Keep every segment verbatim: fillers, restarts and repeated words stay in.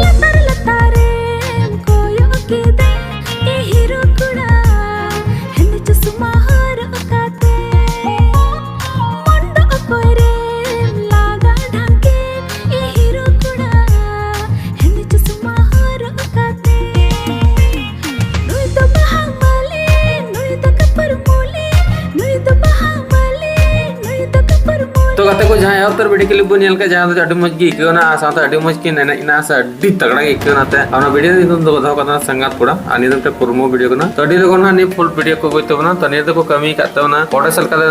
ᱞᱟᱛᱟᱨ ᱞᱟᱛᱟᱨᱮᱢ ᱠᱚᱭᱚᱜ ᱠᱮᱫᱟ, ᱮ ᱦᱤᱨᱳ ᱠᱚᱲᱟ, ᱦᱮᱸᱫᱮ ᱪᱚᱥᱢᱟ ᱦᱚᱨᱚᱜ ᱠᱟᱛᱮ᱾ ᱢᱚᱱ ᱫᱚ ᱚᱠᱚᱭ ᱨᱮᱢ ᱞᱟᱜᱟ ᱰᱷᱟᱝᱠᱮ, ᱮ ᱦᱤᱨᱳ ᱠᱚᱲᱟ, ᱦᱮᱸᱫᱮ ᱪᱚᱥᱢᱟ ᱦᱚᱨᱚᱜ ᱠᱟᱛᱮ᱾ ᱱᱩᱭ ᱫᱚ ᱵᱟᱦᱟ ᱢᱟᱹᱞᱤ, ᱱᱩᱭ ᱫᱚ ᱠᱟᱯᱩᱨ ᱢᱩᱞᱤ, ᱱᱩᱭ ᱫᱚ ᱵᱟᱦᱟ ᱢᱟᱹᱞᱤ, ᱱᱩᱭ ᱫᱚ ᱠᱟᱯᱩᱨ ᱢᱩᱞᱤ᱾ ᱛᱚ ᱜᱟᱛᱮ ᱠᱚ, ᱡᱟᱦᱟᱸ ᱮᱦᱚᱵ ᱩᱛᱟᱹᱨ ᱵᱷᱤᱰᱤᱭᱳ ᱠᱞᱤᱯ ᱵᱚᱱ ᱧᱮᱞ ᱠᱮᱫ, ᱡᱟᱦᱟᱸ ᱫᱚ ᱟᱹᱰᱤ ᱢᱚᱡᱽ ᱜᱮ ᱟᱹᱭᱠᱟᱹᱣ ᱮᱱᱟ ᱟᱨ ᱥᱟᱶᱛᱮ ᱟᱹᱰᱤ ᱢᱚᱡᱽ ᱠᱤᱱ ᱮᱱᱮᱡ ᱮᱱᱟ ᱥᱮ ᱟᱹᱰᱤ ᱛᱟᱜᱲᱟ ᱜᱮ ᱟᱹᱭᱠᱟᱹᱣ ᱮᱱᱟ᱾ ᱛᱮ ᱚᱱᱟ ᱵᱷᱤᱰᱤᱭᱳ ᱨᱮᱱᱟᱜ ᱧᱩᱛᱩᱢ ᱫᱚᱠᱚ ᱫᱚᱦᱚ ᱠᱟᱫᱟ ᱥᱟᱸᱜᱟᱛ ᱠᱚᱲᱟ, ᱟᱨ ᱱᱤᱭᱟᱹ ᱫᱚ ᱢᱤᱫᱴᱮᱱ promo ᱵᱷᱤᱰᱤᱭᱳ ᱠᱟᱱᱟ᱾ ᱛᱚ ᱟᱹᱰᱤ ᱞᱚᱜᱚᱱ ᱦᱟᱸᱜ ᱱᱤᱭᱟᱹ ᱯᱷᱩᱞ ᱵᱷᱤᱰᱤᱭᱳ ᱠᱚ ᱟᱹᱜᱩᱭ ᱛᱟᱵᱚᱱᱟ᱾ ᱛᱚ ᱱᱤᱭᱟᱹ ᱫᱚᱠᱚ ᱠᱟᱹᱢᱤ ᱟᱠᱟᱫ ᱛᱟᱵᱚᱱᱟ ᱯᱚᱨᱮᱥ ᱟᱞᱠᱟᱫᱟ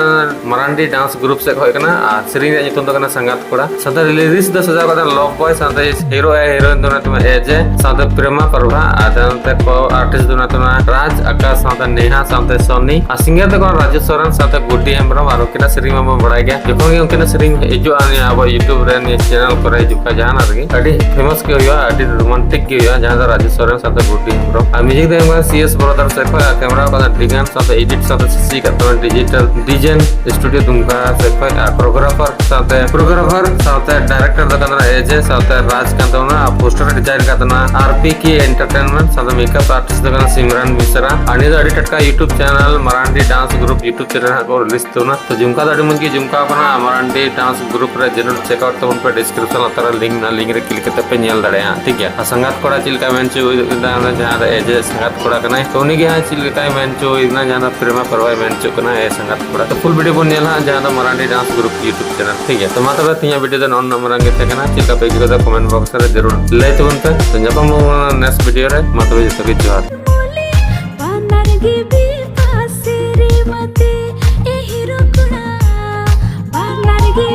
ᱢᱟᱨᱟᱱᱰᱤ ᱰᱟᱱᱥ ᱜᱨᱩᱯ ᱥᱮᱫ ᱠᱷᱚᱡ ᱠᱟᱱᱟ, ᱟᱨ ᱥᱮᱨᱮᱧ ᱨᱮᱭᱟᱜ ᱧᱩᱛᱩᱢ ᱫᱚ ᱠᱟᱱᱟ ᱥᱟᱸᱜᱟᱛ ᱠᱚᱲᱟ᱾ ᱥᱟᱶᱛᱮ ᱞᱤᱨᱤᱠᱥ ᱫᱚ ᱥᱟᱡᱟᱣ ᱠᱟᱫᱟ ᱞᱚᱵ ᱵᱚᱭ, ᱥᱟᱶᱛᱮ ᱦᱤᱨᱳ ᱟᱭ ᱦᱤᱨᱳᱭᱤᱱ ᱫᱚ ᱢᱮᱱᱟᱭ ᱛᱟᱵᱚᱱᱟ ᱮᱡᱮ, ᱥᱟᱶᱛᱮ ᱯᱨᱮᱢᱟ ᱯᱨᱚᱵᱷᱟ, ᱟᱨ ᱥᱟᱶᱛᱮ ᱠᱚ ᱟᱨᱴᱤᱥᱴ ᱫᱚ ᱢᱮᱱᱟᱭ ᱛᱟᱵᱚᱱᱟ ᱨᱟᱡᱽ ᱟᱠᱟᱥ, ᱥᱟᱶᱛᱮ ᱱᱮᱦᱟ, ᱥᱟᱶᱛᱮ ᱥᱚᱱᱤ, ᱟᱨ ᱥᱤᱝᱜᱟᱨ ᱫᱚ ᱠᱟᱱᱟ ᱨᱟᱡᱩ ᱥᱚᱨᱮᱱ ᱥᱟᱶᱛᱮ ᱜᱩᱰᱤ ᱦᱮᱢᱵᱨᱚᱢ᱾ ᱟᱨ ᱩᱱᱠᱤᱱᱟᱜ ᱥᱮᱨᱮᱧ ᱢᱟᱵᱚᱱ ᱵᱟᱲᱟᱭ ᱜᱮᱭᱟ, ᱡᱚᱠᱷᱚᱱ ᱜᱮ ᱩᱱᱠᱤᱱᱟᱜ ᱥᱮᱨᱮᱧ ᱦᱤᱡᱩᱜᱼᱟ ᱱᱤᱭᱟᱹ ᱟᱵᱚ YouTube ᱨᱮ, ᱱᱤᱭᱟᱹ ᱪᱮᱱᱮᱞ ᱠᱚᱨᱮ ᱦᱤᱡᱩᱜ ᱠᱷᱟᱱ ᱡᱟᱦᱟᱱᱟᱜ ᱨᱮᱜᱮ, ᱟᱹᱰᱤ ᱯᱷᱮᱢᱟᱥ ᱜᱮ ᱦᱩᱭᱩᱜᱼᱟ, ᱟᱹᱰᱤ ᱨᱳᱢᱟᱱᱴᱤᱠ ᱜᱮ ᱦᱩᱭᱩᱜᱼᱟ, ᱡᱟᱦᱟᱸ ᱫᱚ ᱨᱟᱡᱩ ᱥᱚᱨᱮᱱ ᱥᱟᱶᱛᱮ ᱜᱩᱰᱤ ᱦᱮᱢᱵᱨᱚᱢ᱾ ᱟᱨ ᱢᱤᱭᱩᱡᱤᱠ ᱫᱚ ᱮᱢ ᱠᱟᱫᱟ ᱥᱤ ᱮᱥ ᱵᱨᱟᱫᱟᱨ ᱥᱮᱫ ᱠᱷᱚᱱ, ᱟᱨ ᱠᱮᱢᱮᱨᱟ ᱠᱟᱫᱟ ᱰᱤᱜᱟᱱ ᱥᱟᱶᱛᱮ ᱮᱰᱤᱴ ᱥᱟᱶᱛᱮ ᱥᱤᱥᱤ ᱠᱟᱜ ᱛᱟᱵᱚᱱᱟ ᱰᱤᱡᱤᱴᱟᱞ ᱰᱤᱡᱮᱱ ᱥᱴᱩᱰᱤᱭᱳ ᱫᱩᱢᱠᱟ ᱥᱮᱫ ᱠᱷᱚᱱ, ᱟᱨ ᱠᱳᱨᱳᱜᱨᱟᱯᱷᱟᱨ ᱥᱟᱶᱛᱮ, ᱠᱳᱨᱳᱜᱨᱟᱯᱷᱟᱨ ᱥᱟᱶᱛᱮ ᱰᱟᱭᱨᱮᱠᱴᱚᱨ ᱫᱚ ᱠᱟᱱᱟ ᱮᱡᱮ ᱥᱟᱶᱛᱮ ᱨᱟᱡᱽ ᱠᱟᱱ ᱛᱟᱵᱚᱱᱟ, ᱟᱨ ᱯᱳᱥᱴᱟᱨ ᱰᱤᱡᱟᱭᱤᱱ ᱠᱟᱱ ᱛᱟᱵᱚᱱᱟ ᱟᱨ ᱯᱤ ᱠᱮ ᱮᱱᱴᱟᱨᱴᱮᱱᱢᱮᱱᱴ, ᱥᱟᱶᱛᱮ ᱢᱮᱠᱟᱯ ᱟᱨᱴᱤᱥᱴ ᱫᱚ ᱠᱟᱱᱟ ᱥᱤᱢᱨᱟᱱ ᱢᱤᱥᱨᱟ᱾ ᱟᱨ ᱱᱤᱭᱟᱹ ᱫᱚ ᱟᱹᱰᱤ ᱴᱟᱴᱠᱟ YouTube channel Marandi dance group YouTube channel ᱦᱟᱸᱜ ᱠᱚ ᱨᱤᱞᱤᱡᱽ ᱛᱟᱵᱚᱱᱟ᱾ ᱛᱚ ᱡᱷᱩᱢᱠᱟ ᱫᱚ ᱟᱹᱰᱤ ᱢᱚᱡᱽ ᱜᱮ ᱡᱷᱩᱢᱠᱟ ᱠᱟᱱᱟ, ᱟᱨ ᱢᱟᱨᱟᱱᱰᱤ ᱰᱟᱱᱥ ᱜᱨᱩᱯ ᱨᱮ ᱡᱟᱹᱨᱩᱲ ᱪᱮᱠ ᱟᱣᱩᱴ ᱛᱟᱵᱚᱱ ᱯᱮ, ᱰᱤᱥᱠᱨᱤᱯᱥᱚᱱ ᱞᱟᱛᱟᱨ ᱨᱮ ᱞᱤᱝᱠ ᱢᱮᱱᱟᱜᱼᱟ, ᱞᱤᱝᱠ ᱨᱮ ᱠᱞᱤᱠ ᱠᱟᱛᱮ ᱯᱮ ᱧᱮᱞ ᱫᱟᱲᱮᱭᱟᱜᱼᱟ, ᱴᱷᱤᱠ ᱜᱮᱭᱟ᱾ ᱟᱨ ᱥᱟᱸᱜᱟᱛ ᱠᱚᱲᱟ ᱪᱮᱫ ᱞᱮᱠᱟ ᱢᱮᱱ ᱦᱚᱪᱚ ᱦᱩᱭᱩᱜ ᱠᱟᱱᱟ, ᱡᱟᱦᱟᱸ ᱫᱚ ᱮᱡᱮ ᱥᱟᱸᱜᱟᱛ ᱠᱚᱲᱟ ᱠᱟᱱᱟᱭ, ᱛᱚ ᱩᱱᱤ ᱜᱮ ᱦᱟᱸᱜ ᱪᱮᱫ ᱞᱮᱠᱟᱭ ᱢᱮᱱ ᱦᱚᱪᱚ ᱦᱩᱭᱩᱜ ᱠᱟᱱᱟ, ᱡᱟᱦᱟᱸ ᱫᱚ ᱯᱨᱮᱢᱟ ᱯᱟᱨᱣᱟᱭ ᱢᱮᱱ ᱦᱚᱪᱚᱜ ᱠᱟᱱᱟ ᱮ ᱥᱟᱸᱜᱟᱛ ᱠᱚᱲᱟ᱾ ᱛᱚ ᱯᱷᱩᱞ ᱵᱷᱤᱰᱤᱭᱳ ᱵᱚᱱ ᱧᱮᱞᱟ ᱦᱟᱸᱜ, ᱡᱟᱦᱟᱸ ᱫᱚ Marandi dance group YouTube channel, ᱴᱷᱤᱠ ᱜᱮᱭᱟ᱾ ᱛᱚ ᱢᱟ ᱛᱚᱵᱮ ᱛᱮᱦᱮᱧᱟᱜ ᱵᱷᱤᱰᱤᱭᱳ ᱫᱚ ᱱᱚᱜᱼᱚ ᱱᱩᱱᱟᱹᱜ ᱢᱟᱨᱟᱝ ᱜᱮ ᱛᱟᱦᱮᱸ ᱠᱟᱱᱟ᱾ ᱪᱮᱫ ᱞᱮᱠᱟ ᱯᱮ ᱟᱹᱭᱠᱟᱹᱣ ᱠᱮᱫᱟ ᱠᱚᱢᱮᱱᱴ ᱵᱚᱠᱥ ᱨᱮ ᱡᱟᱹᱨᱩᱲ ᱞᱟᱹᱭ ᱛᱟᱵᱚᱱ ᱯᱮ᱾ ᱛᱚ ᱧᱟᱯᱟᱢ ᱟᱵᱚᱱ ᱱᱮᱠᱥᱴ ᱵᱷᱤᱰᱤᱭᱳ ᱨᱮ, ᱢᱟ ᱛᱚᱵᱮ ᱡᱚᱛᱚ ᱜᱮ ᱡᱚᱦᱟᱨ᱾ ᱵᱟᱱᱟᱨ ᱜᱮ ᱵᱤᱯᱟ ᱥᱨᱤᱢᱚᱛᱤ, ᱮ ᱦᱤᱨᱳ ᱠᱚᱲᱟ, ᱵᱟᱱᱟᱨ ᱜᱮ